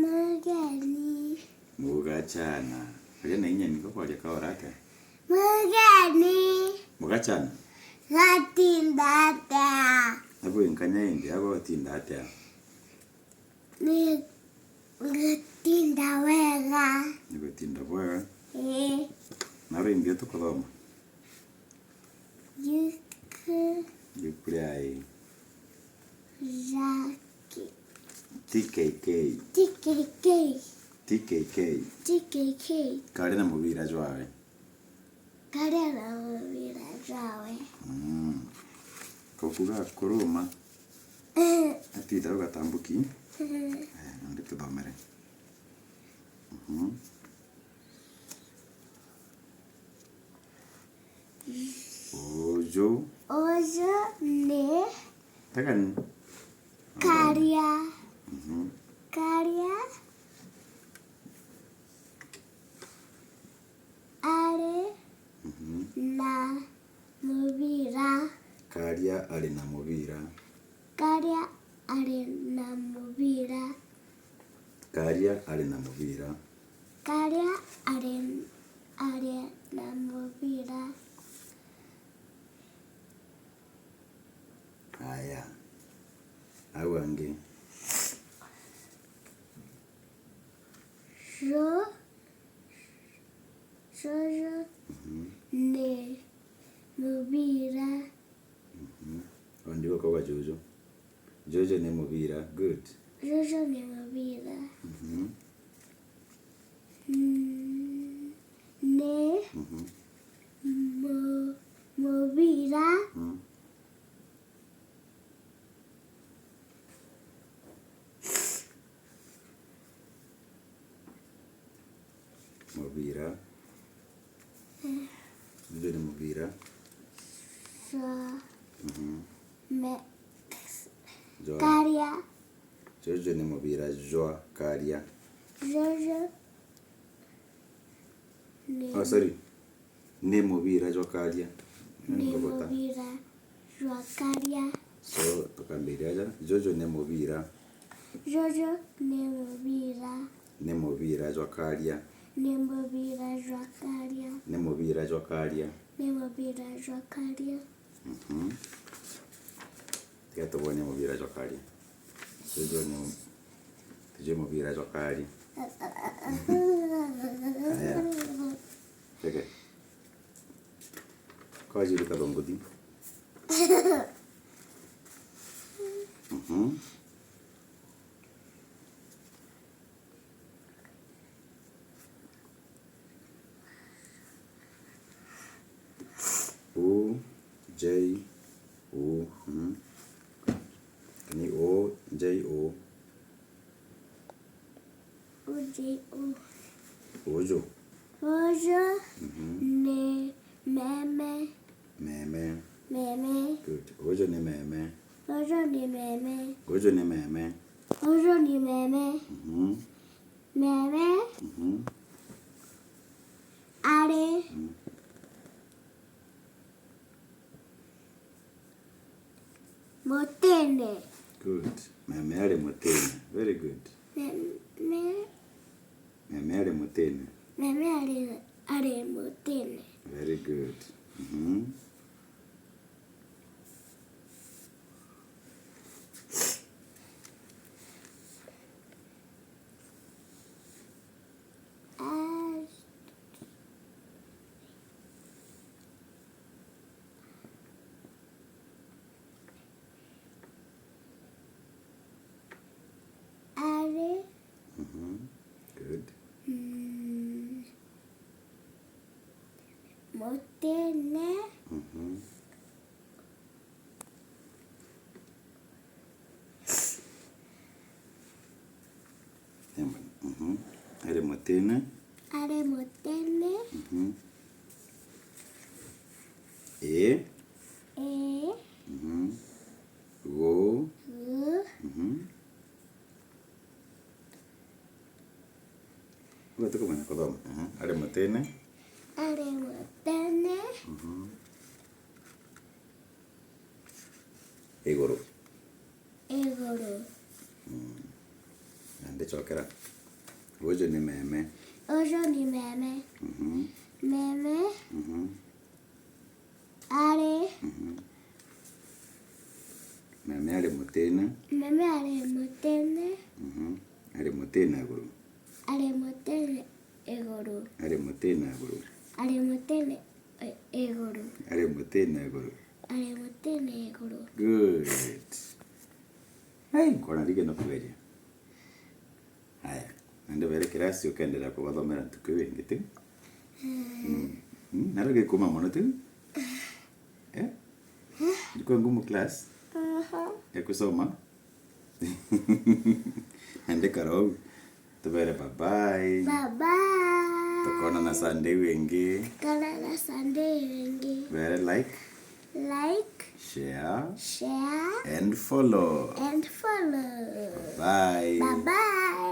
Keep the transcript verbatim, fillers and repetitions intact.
Mugeni. Mugachana. Aria na inya niko kwaria kaora atia? Mugeni. Mugachana. Gatinda atia? Abu inkanya indi, abu gatinda atia? Ni gutinda wega. Ni gutinda bwega. Ii. Na rwimbi tukuthoma? Yuku. Yuku ria ii? Jaki. T K K. T K K. T K K. T K K. Kari na mubira jwawe. Karia na mubira jwawe. Mm. Kukuga kuruma. Eh. Ati itharu gatambuki. Eh. Eh, nandi tuthomere. Mhm. Uju. Uju ni Tegani. Karia. Mhm. Karia. Ari Mhm. na mubira. Karia ari na mubira. Karia ari na mubira. Karia ari na mubira. Karia ari, ari na mubira. Aya. Au angi. Jo, Jojo Mhm. ni mubira. Mhm. Ondigo koga Jojo. Jojo ni mubira. Good. Jojo ni mubira. Mhm. Mm, ni Mhm. mu-, mubira. Mm. Mubira. Mm. Jojo ni mubira. Jwa. Mhm. Me-, Jwa. Karia. Jojo ni mubira jwa karia. Jojo ni Oh, sorry. Ni mubira jwa karia. Ni Ngogota. mubira jwa karia. So, tukambiria aja. Jojo ni mubira. Jojo ni mubira. Ni mubira jwa karia. Ni mubira jwa karia. Ni mubira jwa karia. Ni mubira jwa karia. Mhm. Tiga tubone mubira jwa karia. Tujue ni, tujue mubira jwa karia. Aya. Reke. Kwa jiri kathonguthi. Mhm. U, J, U, mhm. Ni O, J, O. U, J, U. Uju. Uju Mhm. ni meme. Meme. Meme. Good. Uju ni meme. Uju ni meme. Uju ni meme. Uju ni meme. Mhm. Meme Mhm. ari Mhm. mutine. Good. Meme ari mutine. Very good. Meme Meme ari mutine. Meme ari, ari mutine. Very good. Mhm. Ah. Ari. Mhm. Good. Mm. Mutine. Mhm. Ari mutine. Ari mutine. Mhm. Ii. Ii. Mhm. Gu. Gu. Mhm. Uga tukumenya kuthoma. Aha. Ari mutine. Ari mutine. Mhm. Iguru. Iguru. Mm. Nandi Chokera. Uju ni meme. Uju ni meme. Mhm. Meme. Mhm. Ari. Mhm. Meme ari mutine. Meme ari mutine. Mhm. Ari mutine iguru. Ari mutine iguru. Ari mutine iguru. Ari mutine i-, iguru. Ari mutine iguru. Ari mutine iguru. Good. Hey, nkona rige no kugeria. Haya, nende were kirasi ukendelea kubathomera ntuku iu ingi tu. Mm. Mm, naro gikuma mono tu. Eh? Ndikwe ngumu class? Aha. Ya kusoma? Nende karou. Tubere bye bye. Bye bye. Tukonana Sunday iu ingi. Tukonana Sunday iu ingi. Bere like. Like. Share. Share. And follow. And follow. Bye. Bye bye.